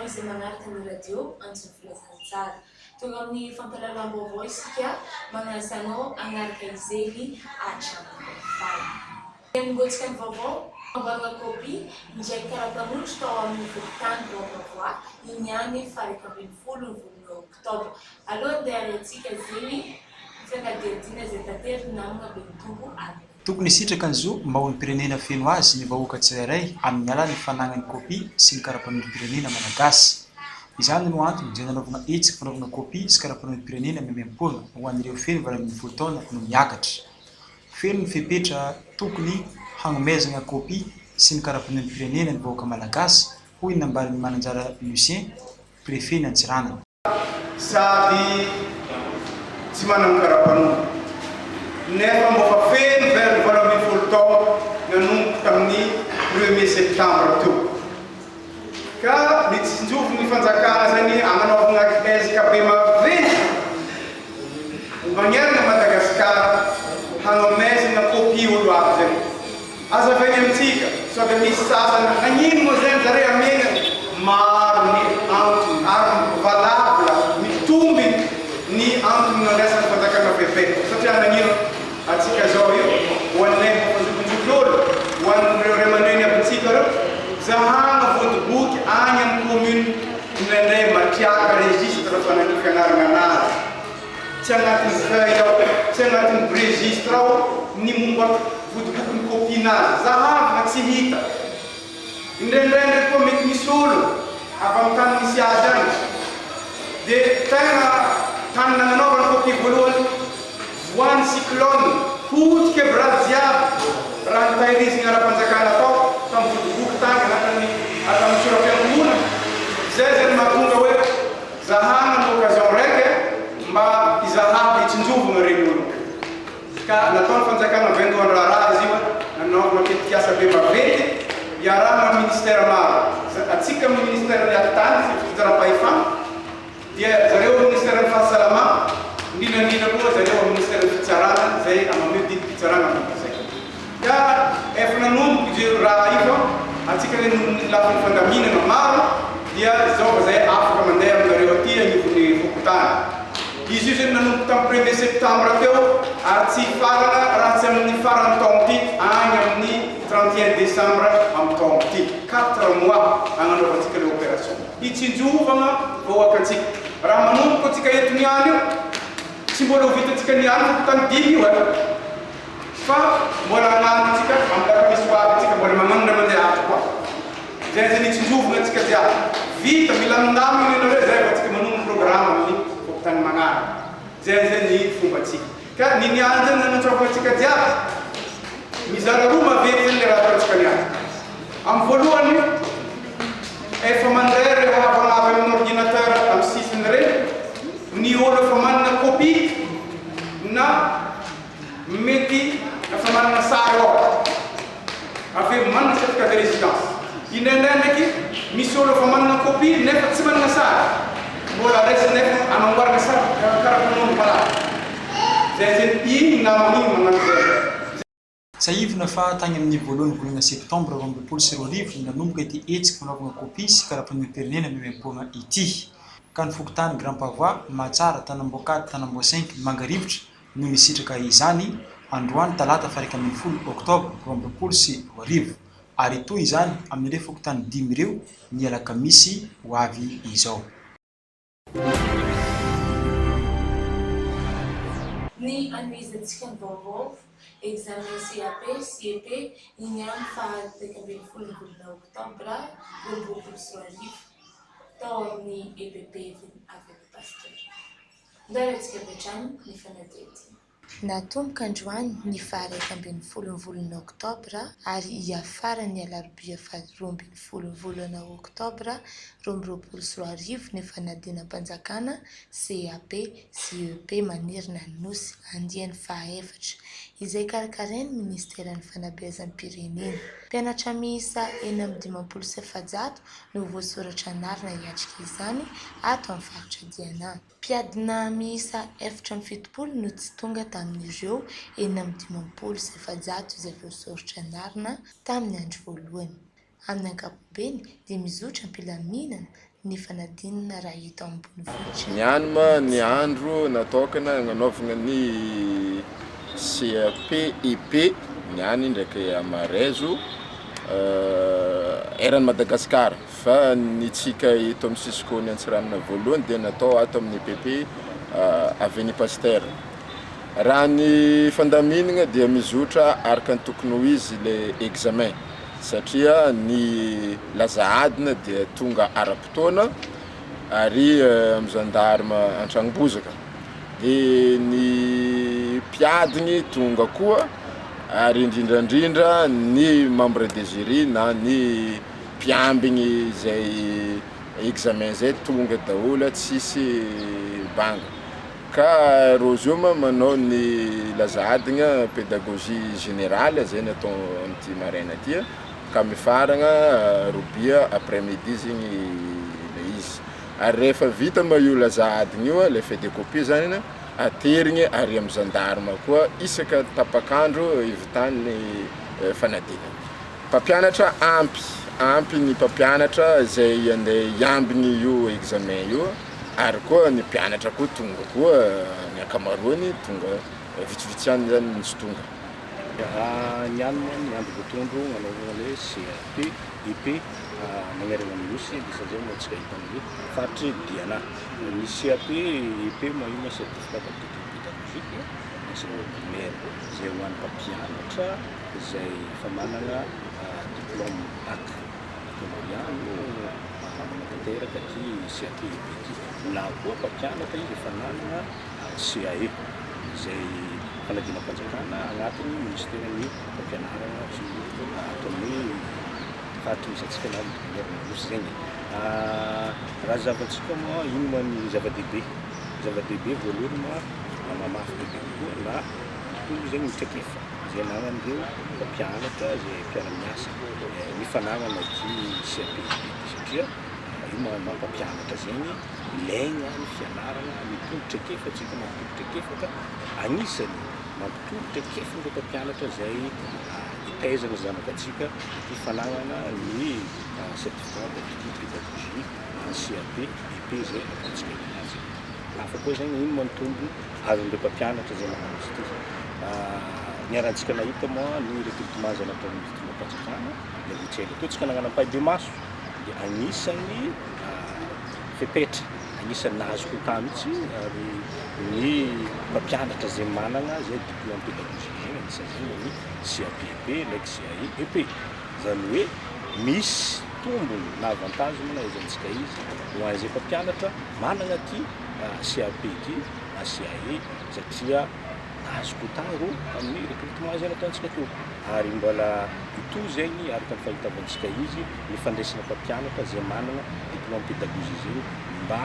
izay manaraka ny radio Antson'ny Filazantsara. Tonga amin'ny fampahalalam-baovao isika, manasa anao hanaraka izegny hatramin'ny farany. Hanombohantsika ny vaovao, Famboarana kopia indray kara-panondro tao amin'ny fokontany Grand Pavois, iny ihany faha 11 ny volana oktobra. Aloha andeha hariantsika zegny fanadihadiana izay taterin'ny namagna Benitompo Alina. Tokony hisitraka ny zo maha olom-pirenena feno azy ny vahoaka tsirairay amin'ny alalan'ny fanagnany kopia sy ny kara-panondrom-pirenena malagasy. Izany no antony izay nanaovana hetsika fanaovana kopia sy kara-panondrom-pirenena maimaimpoana ho an'ireo feno 18 taona no miakatra. Feno ny fepetra tokony hagnomezagna kopia sy ny kara-panondrom-pirenena ny vahoaka malagasy, hoy ny nambaran'i Mananjara Lucien, Préfet-n'i Antsiranana. Sady tsy manana karapanondro nefa mba fa feno ve ny 18 taona nanomboka tamin'ny premier septembre teo ka ny tsinjovy ny fanjakana zany agnanaovagna ezaka be maventy manerana Madagascar hagnomezana copie olo aby zany. Azavainy amintsika sao dia misy sasany nagnino moa zegny zare amegna maro ny antony ary valable mitombiny ny antony nandraisan'ny fanjakana fepetra satria nagnino atsika zao io ho anay efa zokinjoky olo ho an'ireo ray aman-dreny abintsika reo zahagna vodiboky agny amin'ny commune indraindray matriaka registre fananify anaragna anazy Tsy agnatin'ny feuille ao, tsy agnatin'ny registre ao ny momba vodiboky ny copie-nazy. Zahavina tsy hita. Indraindray ndraiky koa mety misy olo avy amin'ny tany misy azy agny dia tegna tany nagnanaovany copie voalohany voan'ny cyclone, potika aby raha jiaby, raha nitahirizigny ara-panjakana tao tamin'ny vodiboky tagny hatramin'ny hatramin'ny sora-piankohonana. Zay zany mahatonga hoe Zahana ny occasion raika mba hizahana hitsinjovana ireny olona ireny. Ka nataon'ny fanjakana vaindohan-draharaha izy io, nanaovana tetikasa be vaventy iarahana amin'ny ministère maro. Antsika amin'ny ministeran'ny atitany sy ny fitsinjaram-pahefana, dia zareo amin'ny ministeran'ny fahasalamana, indrindra indrindra koa zareo amin'ny ministeran'ny fitsarana izay mamoa didim-pitsarana momba izay. Ka efa nanomboka izy io raha io fa antsika le noho ny lafiny fandaminana maro dia izao fa zay afaka mandeha aminareo aty agnivon'ny fokontany. Izy io zany nanomboka tamin'ny premier septembre teo ary tsy hifarana raha tsy amin'ny faran'ny taogno ty agny amin'ny 31 décembre amin'ny taogno ty. Quatre mois agnanaovantsika le opération. Hitsinjovagna vahoakantsika. Raha manomboka antsika eto niany io tsy mbola ho vitantsika niany fokontany dimy io eh. Fa mbola hagnano antsika amin'ny lakamisy ho avy antsika mbola magnano ndray mandeha ato koa. Zay zay nitsinjovina antsika jiaby. Vita, milamindamina ianareo zay vao antsika manomboka programme amin'ny fokontany magnaraka. Zay zay ny fombantsika. Ka ny niany zany nanantsôvana antsika jiaby, mizara roa maventy zany le raha ataontsika niany. Amin'ny voalohany, efa mandray ireo havana avy amin'ny ordinateur amin'ny sisiny ireny, ny olo efa manana copie na Mety efa manana sary ao avy eo manana certificat de résidence. Indraindray ndraiky misy olo efa manana copie nefa tsy manana sary. Mbola raisina nefa anamboarana sary karapanondro malaky. Zay zay iny namana iny magnano zay. Tsiahivina fa tany amin'ny voalohan'ny volana septambra 2022 no nanomboka ity hetsika fanaovana kopia sy karapanondrom-pirenena maimaimpoana ity, ka ny fokontany Grand Pavois, Mahatsara, Tanamboakady, Tanamboasenky, Mangarivotra, no nisitraka izany androany talata faha 11 oktobra 2022 ary hitohy izany amin'ireo fokontany dimy ireo ny alakamisy ho avy izao. Ny hanohizantsika ny vaovao, examen CAP sy EP, iny ihany faha 11 ny volana oktobra 2022 tao amin'ny EPP Avenue Pasteur. Ndao avy hatrany ny fanadihadiana. Natomboka androany ny faha 11 ny volana oktobra ary hiafara ny alarobia faha 12 ny volana oktobra 2022 ny fanadinam-panjakana CAP sy EP manerana ny Nosy andiany faha efatra izay karakarain'ny Minisiteran'ny Fanabeazam-pirenena. Mpianatra miisa 456 no voasoratra anarana hiatrika izany ato amin'ny faritra Diana. Mpiadina miisa 74 no tsy tonga tamin'ireo 456 izay voasoratra anarana tamin'ny andro voalohany. Amin'ny ankapobeny dia mizotra am-pilaminana ny fanadinana raha eto ambonivohitra. Niany ma ny andro natokana agnanaovagna ny CAP EP niany ndraiky Amarezo eran'i Madagasikara fa ny tsika eto amin'ny Cisco ny Antsiranana voalohany dia natao ato amin'ny EPP Avenue Pasteur. Raha ny fandaminagna dia mizotra araka ny tokony ho izy le examen satria ny laza adina dia tonga ara-potoana ary amin'ny gendarme Antragnobozaka de ny mpiadiny tonga koa ary indrindra indrindra ny membre de jury na ny mpiambigny izay examen zay tonga daholo tsisy banga. Ka rô zio ma manao ny laza adigna pédagogie générale zay ny atao amty maraina ty ka mifaragna robia après midi zegny le izy ary rehefa vita ma io laza adigna io le fait de copie zany aterigny ary amy gendarme koa isaka tapak'andro ivitan'ny fanadinana. Mpampianatra ampy, ampy ny mpampianatra zay andeha hiambigny io examen io ary koa ny mpianatra koa tonga koa ny ankamaroany tonga, vitsivitsy ihany zany ny tsy tonga. Raha ny any moa ny andro voatondro nanaovana le CAP, EP manerana ny Nosy dia izay moa antsika hita amin'ny faritry Diana. Ny CAP, EP moa io moa certificat d'aptitude pédagogique enseignement primaire izay ho an'ny mpampianatra izay efa manana diplôme bac baccalauréat no manatanteraka ity CAP EP ity na koa mpampianatra izy efa nanana CAE izay fanadinam-panjakana agnatin'ny ministeran'ny fampianarana sy ato amin'ny faritra misy antsika na manerana ny nosy zegny. Raha zahavantsika moa ino ma ny zava-dehibe? Zava-dehibe voalohany ma manamafy bebe kokoa na mitombo zegny ny traikefa izay anagnan'ireo mpampianatra izay mpiara-miasa ny fanagnana ity CAP ity satria io maha mpampianatra zegny ilaigna ny fianarana mitombo traikefa antsika mampitombo traikefa ka agnisan'ny mampitombo traikefa ireo mpampianatra izay hitaizana ny zanakatsika ity fanagnana ny certificat d'aptitude pédagogie CAP, EP izay ataontsika azy. Hafa koa zegny ino moa ny tombony azon'ireo mpampianatra izay manao izy ity. Niarahantsika nahita moa ny recrutement izay nataon'ny fitondram-panjakana dia vao tsy ela teo tsika nagnano ampahibemaso dia agnisan'ny fepetra agnisan'ny nahazo quota mihitsy ary ny mpampianatra izay manana izay diplôme pédagogique zegny anisan'izay ny CAP EP ndraiky CAE EP. Izany hoe misy tombony na avantage moa na ahaizantsika izy ho an'izay mpampianatra manana ity CAP ity na CAE satria nahazo quota ireo tamin'ny recrutement izay nataontsika teo ary mbola hitohy zegny araka ny fahitavantsika izy ny fandraisana mpampianatra izay manana diplôme pédagogie zegny mba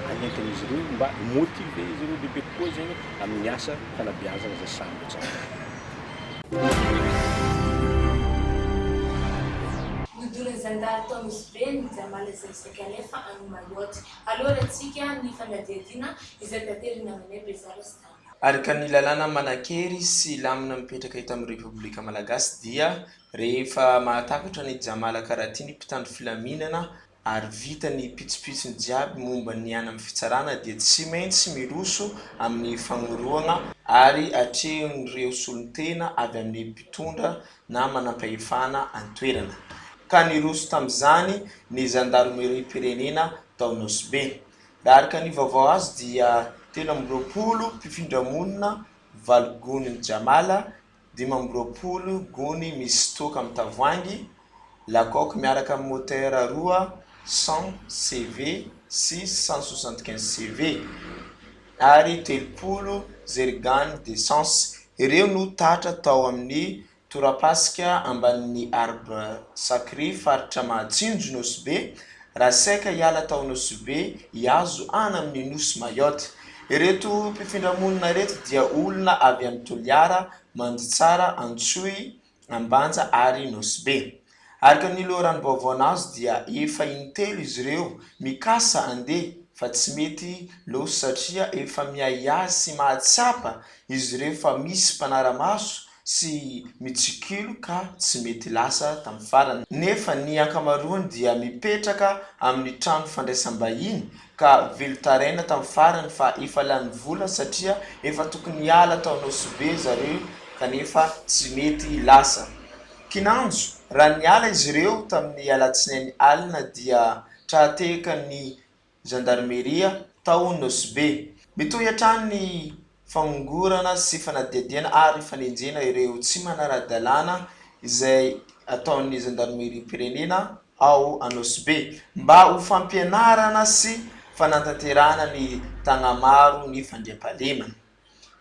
hanentan'izy ireo mba hi-motiver izy ireo bebe kokoa zegny amin'ny asa fanabeazana izay samy ho tsara. Nodoran'ny zandary tao Nosy Be ny jamala izay saika alefa any Mayotte. Alohantsika ny fanadihadiana izay taterin'ny namanay Bezara sy Tany. Araka ny lalàna manan-kery sy lamina mipetraka eto amin'ny Repoblika Malagasy dia rehefa mahatakatra ny Jamala Karati ny mpitandro filaminana ary vita ny pitsopitsony jiaby momba ny any amin'ny fitsarana dia tsy maintsy miroso amin'ny fagnorohana ary atrehin'ireo solontena avy amin'ny mpitondra na manampahefana an-toerana. Ka niroso tamin'izany ny zandarimeriam-pirenena tao Nosy Be. Raha araka ny vaovao azo dia 23 mpifindra monina, valo gonin'i Jamala, 25 gony misy toaka amin'ny tavoahangy, lacoque miaraka amin'ny moteur roa 100 CV sy 175 CV ary 30 jerrycan d'essence. Ireo no tratra tao amin'ny torapasika ambanin'ny Arbre Sacré faritra Mahatsinjo, Nosy Be, raha saika hiala tao Nosy Be hihazo any amin'ny Nosy Mayotte. Ireto mpifindra-monina ireto dia olona avy any Toliara, Mandritsara, Antsohihy, Ambanja ary Nosy Be. Araka ny loharanom-baovao nahazo dia efa in-telo izy ireo mikasa handeha fa tsy mety loso satria efa miahiahy sy mahatsapa izy ireo fa misy mpanara-maso. sy mitsikilo ka tsy mety lasa tamin'ny farany. Nefa ny ankamaroany dia mipetraka amin'ny trano fandraisam-bahiny ka velon-taraina tamin'ny farany fa efa lany vola satria efa tokony hiala tao Nosy-Be zareo kanefa tsy mety lasa. Kinanjo, raha niala izy ireo tamin'ny alatsinainy alina dia tra-tehaka ny zandarmeria tao Nosy Be. Mitohy hatrany ny famongorana sy fanadihadiana ary fanenjehana ireo tsy manara-dalàna izay ataon'ny zandarimeriam-pirenena ao Anosibe mba ho fampianarana sy fanatanterahana ny Tagnamaro ny fandriampahalemana.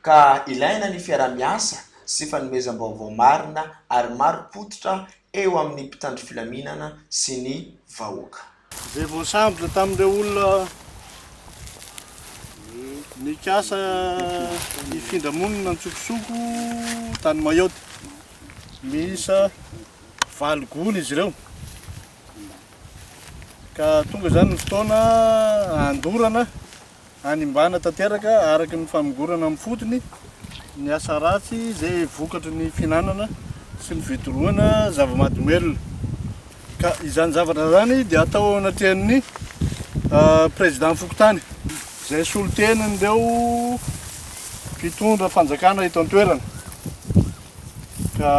Ka ilaina ny fiaraha-miasa sy fanomezam-baovao marina ary marim-pototra eo amin'ny mpitandro filaminana sy ny vahoaka. Izay voasambotra tamin'ireo olona nikasa hifindra monina an-tsokosoko tany Mayotte. Miisa valo gony izy ireo. Ka tonga izany ny fotoana handorana Hanimbana tanteraka araka ny famongorana amin'ny fotony ny asa ratsy izay vokatry ny fihinanana sy ny fidorohana zava-mahadomelina. Ka izany zavatra izany dia atao eo anatrehan'ny Président fokontany izay solontenan'ireo mpitondra fanjakana eto an-toerana. Ka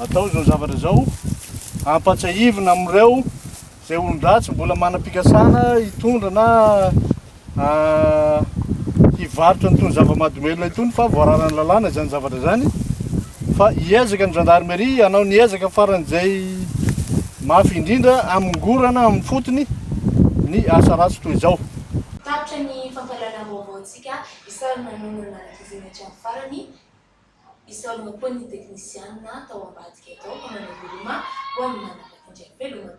atao izao zavatra izao hampatsiahivina amin'ireo Izay olon-dratsy mbola manam-pikasana hitondra na hivarotra an'itony zava-mahadomelina itony fa voararan'ny lalàna izany zavatra izany fa hiezaka ny gendarmerie hanao ny ezaka faran'izay mafy indrindra hamongorana amin'ny fotony ny asa ratsy toy izao. Tapitra ny fampahalalam-baovaontsika, isaorana anao nanaraka izany hatramin'ny farany. Isaorana koa ny teknisianina tao ambadika tao fa manao veloma ho an'ny manaraka indray. Veloma.